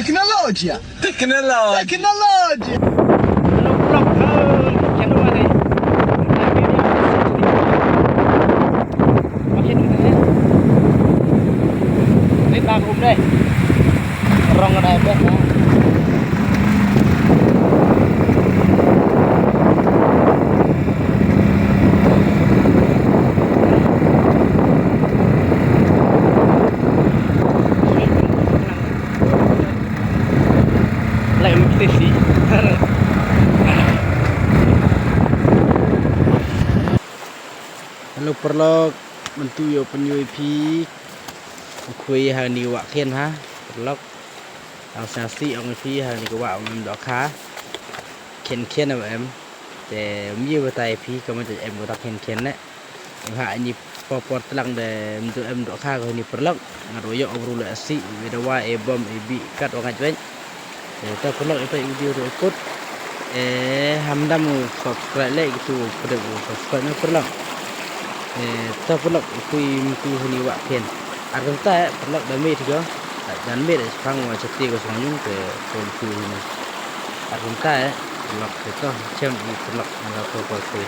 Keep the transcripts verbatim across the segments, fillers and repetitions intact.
Teknologi. Teknologi. Teknologi. Hello paralok, mynta ïoh pynïoh ïa phi u khwai ha kani ka wah khian ha paralok. Tang sngewsih ong ïa phi ha kani ka wah ym em dohkha. Khian khian em em. Te ym ïa batai ïa phi ka mut em kata khian khian ne. Em ha ini por por tlang de ym doh em dohkha ka ini paralok. Nga ruh ïoh bru la asi, ïa dawa e bom e bi kat wa ngait weng. Te ta paralok ita video ruh ikut. E, hamdam u subscribe like itu pada u subscribe na paralok. E, ta paralok itu itu ini wah khian. Ar kumta eh, paralok da mih tiga. Dan mih da sepang wa chati ko song yung ke ko itu ini. Ar kumta eh, paralok itu chem i paralok na ko ko itu.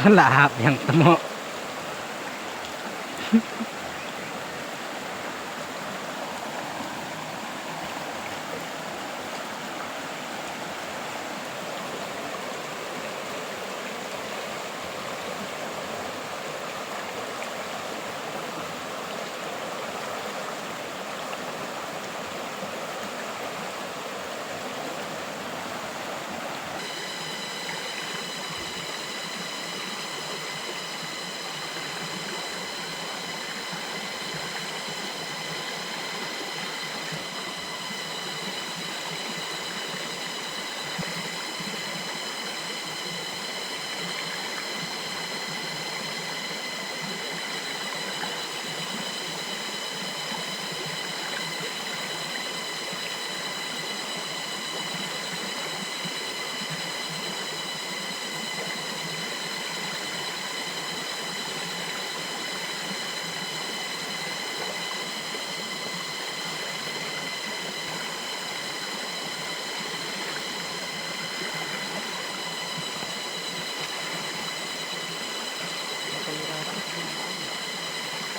La hap ïa nga tamo.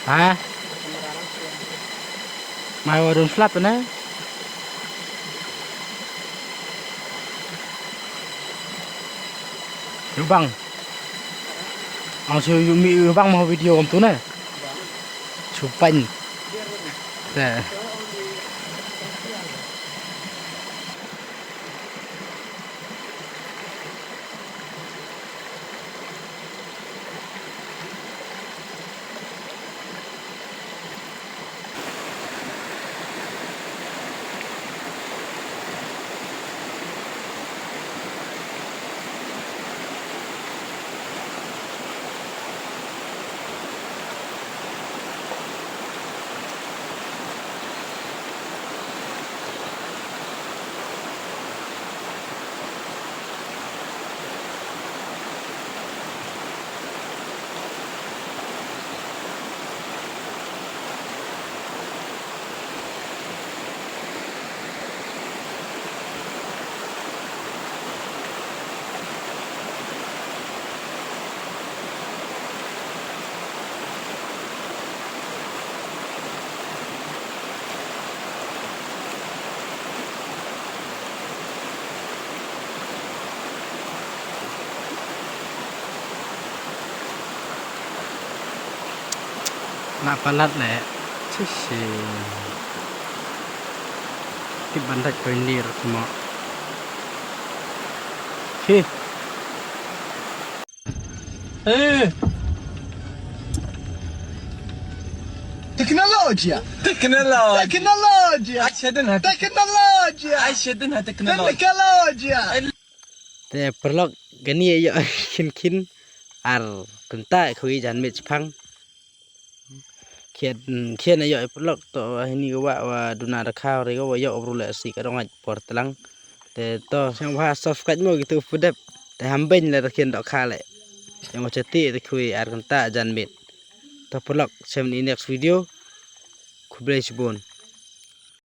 Ha? Mai wa dun slap ne? Lubang. Ang su yu mi lubang mo video kam tu ne? Supan. Te. Na palat le. Sisi. Tip bandaj ko ini rek mo. Hi. Eh. Teknologi. Teknologi. Teknologi. Ai shadin ha teknologi. Ai shadin ha teknologi. Teknologi. Te paralok kane ïa khin khin ar kynta khwai jan miet shipang. Khian khian ïa paralok to hini wa wa duna da kha re wa ïa obru le si ka dong ai por tlang. Te to sngewbha subscribe mo kitu pudep. Te ham beiñ le khian dok kha le. Ïa mo chati te khwai ar kynta jan miet. To paralok shem ni next video. Khublei shibun.